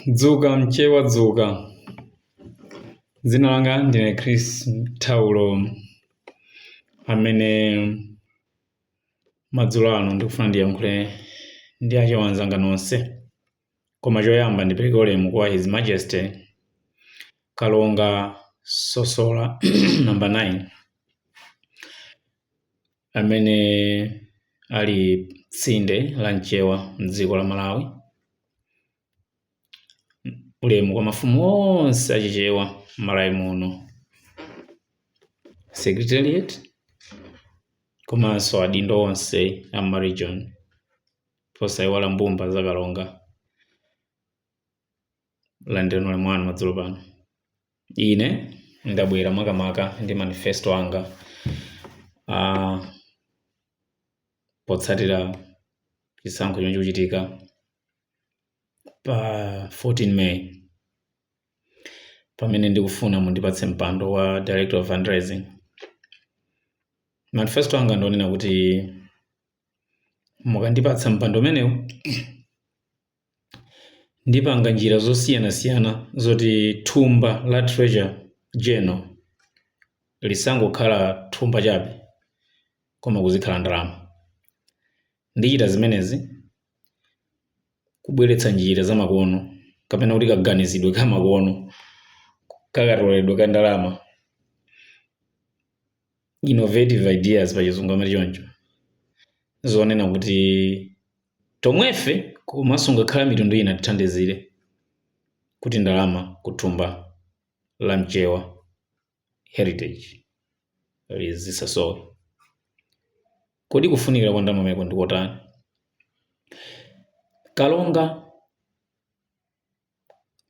Dzuka mchewa dzuka. Dzina langa ndine Chris Thaulo amene madzulo ano ndikufuna ndiyankhule ndi achewa anzanga nonse. Koma choyamba ndipereke ulemu kwa His Majesty Kalonga Sosola number 9 amene ali tsinde la mchewa mdziko la Malawi. Ulemu kwa mafumu onse achichewa m'Malawi muno, secretariat komanso adindo onse a m'maregion, posaiwala mbumba za Kalonga. Landirani ulemu wanu madzulo pano. Ine ndabwera makamaka ndi manifesto anga potsatira chisankho chomwe chikuchitika pa 14 May, pamene ndikufuna mundipatse mpando wa director of fundraising. Manifesto anga ndionena kuti mukandipatsa mpando umenewu, ndipanga njira zosiyanasiyana zoti thumba la Treasurer General lisangokhala thumba chabe, koma kuzikhala ndalama. Ndichita zimenezi kubweretsa njira zamakono, kapena kuti kaganizidwe kamakono kakatoledwe ka ndalama, innovative ideas pachizungu amati choncho, zonena kuti tomwefe komanso ngakhale mitundu ina tithandizire kuti ndalama kuthumba la mchewa heritage lizisasowe. Kodi kufunikira kwa ndalama kumeneko ndikotani? Kalonga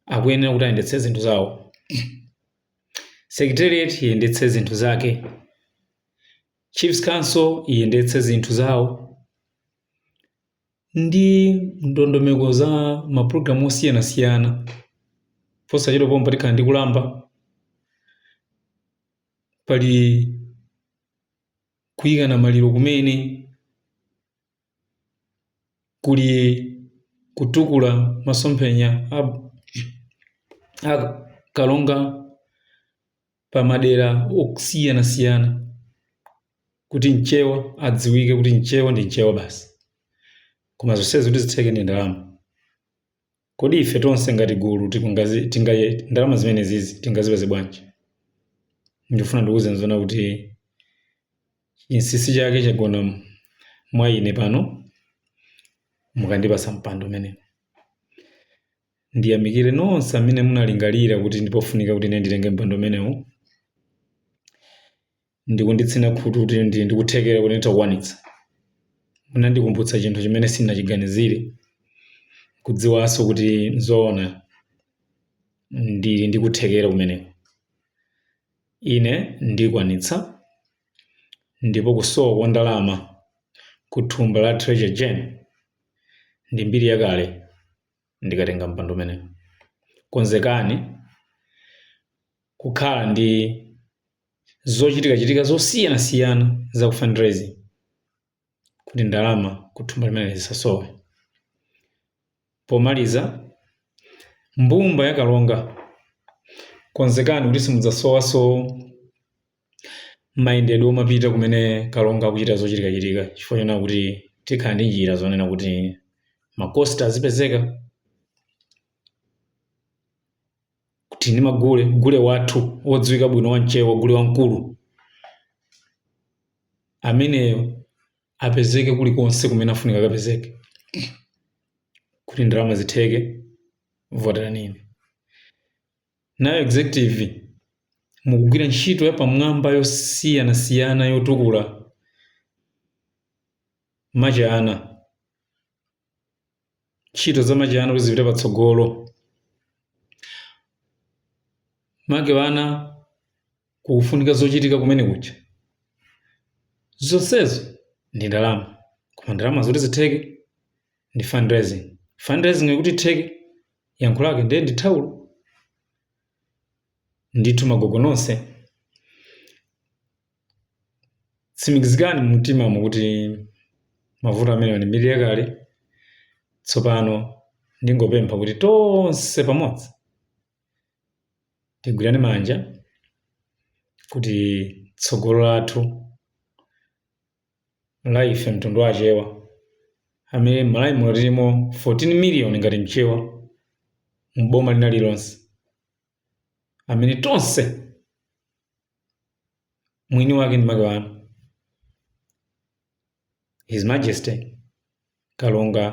akuyenera kuti ayendetse zinthu zawo, secretariat iyendetse zinthu zake, chiefs council iyendetse zinthu zawo, ndi ndondomeko za mapulogalamu osiyanasiyana. Posachedwa pompa tikhala ndi kulamba, pali kuyikana maliro, kumene kuli kutukula masomphenya a kalonga pa madera osiyanasiyana, kuti mchewa adziwike kuti mchewa ndi mchewa basi. Koma zonsezi kuti zitheke ndi ndalama. Kodi ife tonse ngati gulu ndalama zimenezizi tingazipeze bwanji? Ndifuna ndikuwuzeni zoona kuti chinsinsi chake chagona mwa ine pano mukandipasa mpando umenewu. Ndiyamikire nonse amene munalingalira kuti ndipofunika kuti ine nditenge mpando umenewu ndikunditsina khutu kuti ndili ndikuthekera kuti nditha kukwanitsa. Munandikumbutsa chinthu chimene sindinachiganizire, kudziwanso kuti nzoona ndili ndikuthekera kumeneko. Ine ndikwanitsa, ndipo kusowa kwa ndalama ku thumba la Treasurer General ndi mbiri yakale ndikatenga mpando umenewu. Konzekani kukhala ndi zochitikachitika zosiyanasiyana za ku fundraising kuti ndalama kuthumba limene zisasowe. Pomaliza, mbumba ya Kalonga, konzekani kuti simudzasowanso mayendedwe omapita kumene Kalonga akuchita zochitikachitika, chifukwa chonena kuti tikhala ndi njira zonena kuti makosta azipezeka kuti ndi magule gule wathu wodziwika bwino wa mchewa, gule wamkulu ameneyo apezeke kulikonse kumene afunika akapezeke kuti ndalama zitheke. Voterani ine. Nayo executive, mukugwira ntchito yapamwamba yosiyanasiyana yotukula machana, ntchito za machana kuti zipite patsogolo. Makewana kukufunika zochitika kumene kuja, zonsezo ndi ndalama. Koma ndalama zoti zitheke ndi fundraising. Fundraising kuti itheke, yankho lake ndiye ndi thaulo ndithu. Magogo nonse, tsimikizikani mumtimamo kuti mavuto amenewa ndi mbiri yakale. Tsopano Ndingopempha kuti tonse pamodzi tigwirane manja kuti tsogolo lathu la ife mtundu wa Achewa, amene m'Malawi muno tilimo 14 million ngati Mchewa m'boma lina lilonse, amene tonse mwini wake ndi make wanu His Majesty Kalonga.